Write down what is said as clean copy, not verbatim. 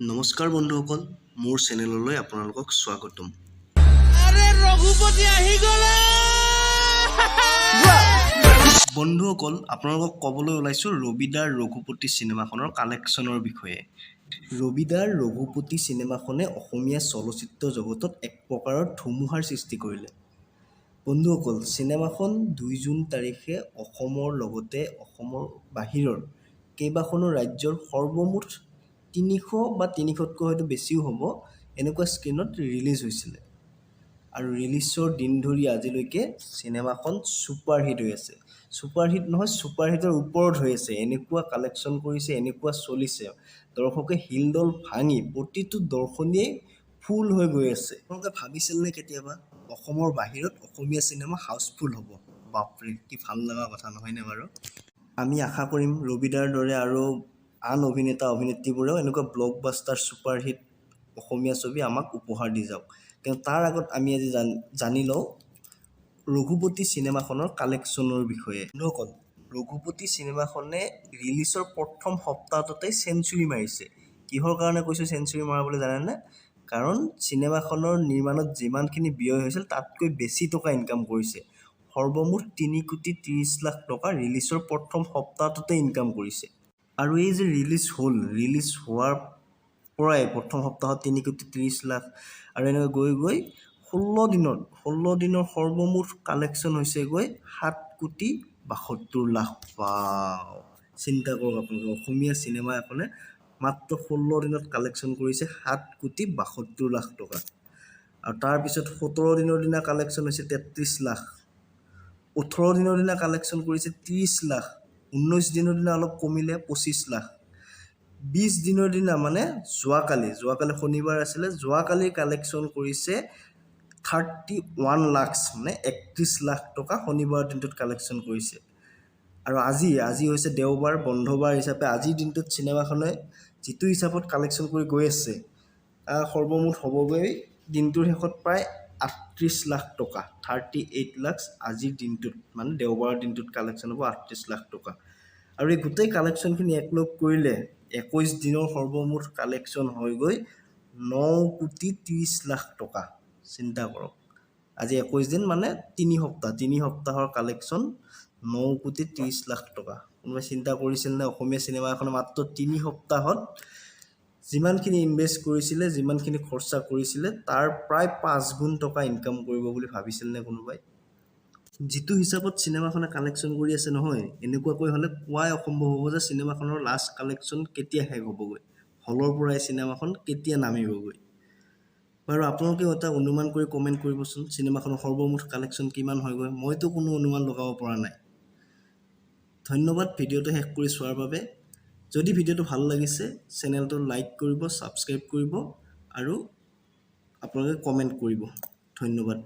নমস্কাৰ বন্ধুসকল, মোৰ চেনেললৈ আপোনালোকক স্বাগতম। আৰে, ৰঘুপতি আহি গ'লে। বন্ধুসকল, আপোনালোকক ক'বলৈ ওলাইছোঁ ৰবিদাৰ ৰঘুপতি চিনেমাখনৰ কালেকশ্যনৰ বিষয়ে। ৰবিদাৰ ৰঘুপতি চিনেমাখনে অসমীয়া চলচ্চিত্ৰ জগতত এক প্ৰকাৰৰ ধুমুহাৰ সৃষ্টি কৰিলে। বন্ধুসকল, চিনেমাখন 2 জুন তাৰিখে অসমৰ লগতে অসমৰ বাহিৰৰ কেইবাখনো ৰাজ্যৰ সৰ্বমুঠ 300 বা 300তকৈ হয়তো বেছিও হ'ব, এনেকুৱা স্ক্ৰীণত ৰিলিজ হৈছিলে। আৰু ৰিলিজৰ দিন ধৰি আজিলৈকে চিনেমাখন ছুপাৰহিট হৈ আছে। ছুপাৰহিট নহয়, ছুপাৰহিটৰ ওপৰত হৈ আছে। এনেকুৱা কালেকশ্যন কৰিছে, এনেকুৱা চলিছে, দৰ্শকে হিলদল ভাঙি প্ৰতিটো দৰ্শনীয়েই ফুল হৈ গৈ আছে। আপোনালোকে ভাবিছিল নে কেতিয়াবা অসমৰ বাহিৰত অসমীয়া চিনেমা হাউচফুল হ'ব? বাপৰে, কি ভাল লগা কথা নহয়নে বাৰু? আমি আশা কৰিম ৰবিদাৰ দৰে আৰু আন অভিনেতা অভিনেত্ৰীবোৰেও এনেকুৱা ব্লকবাষ্টাৰ, ছুপাৰহিট অসমীয়া ছবি আমাক উপহাৰ দি যাওক। তেওঁ তাৰ আগত আমি আজি জানি লওঁ ৰঘুপতি চিনেমাখনৰ কালেকশ্যনৰ বিষয়ে। বন্ধুসকল, ৰঘুপতি চিনেমাখনে ৰিলিজৰ প্ৰথম সপ্তাহটোতে চেঞ্চুৰী মাৰিছে। কিহৰ কাৰণে কৈছোঁ চেঞ্চুৰী মৰা বুলি, জানেনে? কাৰণ চিনেমাখনৰ নিৰ্মাণত যিমানখিনি ব্যয় হৈছিল, তাতকৈ বেছি টকা ইনকাম কৰিছে। সৰ্বমুঠ 3 কোটি 30 লাখ টকা ৰিলিজৰ প্ৰথম সপ্তাহটোতে ইনকাম কৰিছে। আৰু এই যে ৰিলিজ হ'ল, ৰিলিজ হোৱাৰ পৰাই প্ৰথম সপ্তাহত 3 কোটি 30 লাখ আৰু এনেকৈ গৈ গৈ 16 দিনত, 16 দিনৰ সৰ্বমুঠ কালেকশ্যন হৈছেগৈ 7 কোটি 72 লাখ। ৱাও! চিন্তা কৰক আপোনালোকে, অসমীয়া চিনেমা এখনে মাত্ৰ 16 দিনত কালেকশ্যন কৰিছে 7 কোটি 72 লাখ টকা। আৰু তাৰপিছত 17 দিনৰ দিনা কালেকশ্যন হৈছে 33 লাখ, 18 দিনৰ দিনা কালেকশ্যন কৰিছে 30 লাখ, 19 দিনৰ দিনা অলপ কমিলে, 25 লাখ। 20 দিনৰ দিনা, মানে যোৱাকালি, যোৱাকালি শনিবাৰ আছিলে, যোৱাকালি কালেকশ্যন কৰিছে 31 লাখছ, মানে 31 লাখ টকা শনিবাৰৰ দিনটোত কালেকশ্যন কৰিছে। আৰু আজি হৈছে দেওবাৰ, বন্ধবাৰ হিচাপে আজিৰ দিনটোত চিনেমাখনে যিটো হিচাপত কালেকশ্যন কৰি গৈ আছে, সৰ্বমুঠ হ'বগৈ দিনটোৰ শেষত প্ৰায় 38 লাখ টকা, 38 লাখছ। আজিৰ দিনটোত, মানে দেওবাৰৰ দিনটোত কালেকশ্যন হ'ব 38 লাখ টকা। আৰু এই গোটেই কালেকশ্যনখিনি একলগ কৰিলে 21 দিনৰ সৰ্বমুঠ কালেকশ্যন হয়গৈ 9 কোটি 30 লাখ টকা। চিন্তা কৰক, আজি 21 দিন, মানে 3 সপ্তাহ, 3 সপ্তাহৰ কালেকশ্যন 9 কোটি 30 লাখ টকা। কোনোবাই চিন্তা কৰিছিল নে অসমীয়া চিনেমা এখনে মাত্ৰ 3 সপ্তাহত যিমানখিনি ইনভেষ্ট কৰিছিলে, যিমানখিনি খৰচা কৰিছিলে, তাৰ প্ৰায় 5 গুণ টকা ইনকাম কৰিব বুলি ভাবিছিল নে কোনোবাই? যিটো হিচাপত চিনেমাখনে কালেকশ্যন কৰি আছে নহয়, এনেকুৱাকৈ হ'লে কোৱাই অসম্ভৱ হ'ব যে চিনেমাখনৰ লাষ্ট কালেকশ্যন কেতিয়া শেষ হ'বগৈ, হলৰ পৰাই চিনেমাখন কেতিয়া নামিবগৈ। বাৰু, আপোনালোকেও এটা অনুমান কৰি কমেণ্ট কৰিবচোন, চিনেমাখনৰ সৰ্বমুঠ কালেকশ্যন কিমান হয়গৈ? মইতো কোনো অনুমান লগাব পৰা নাই। ধন্যবাদ ভিডিঅ'টো শেষ কৰি চোৱাৰ বাবে। যদি ভিডিঅ'টো ভাল লাগিছে, চেনেলটো লাইক কৰিব, ছাবস্ক্ৰাইব কৰিব আৰু আপোনালোকে কমেণ্ট কৰিব। ধন্যবাদ।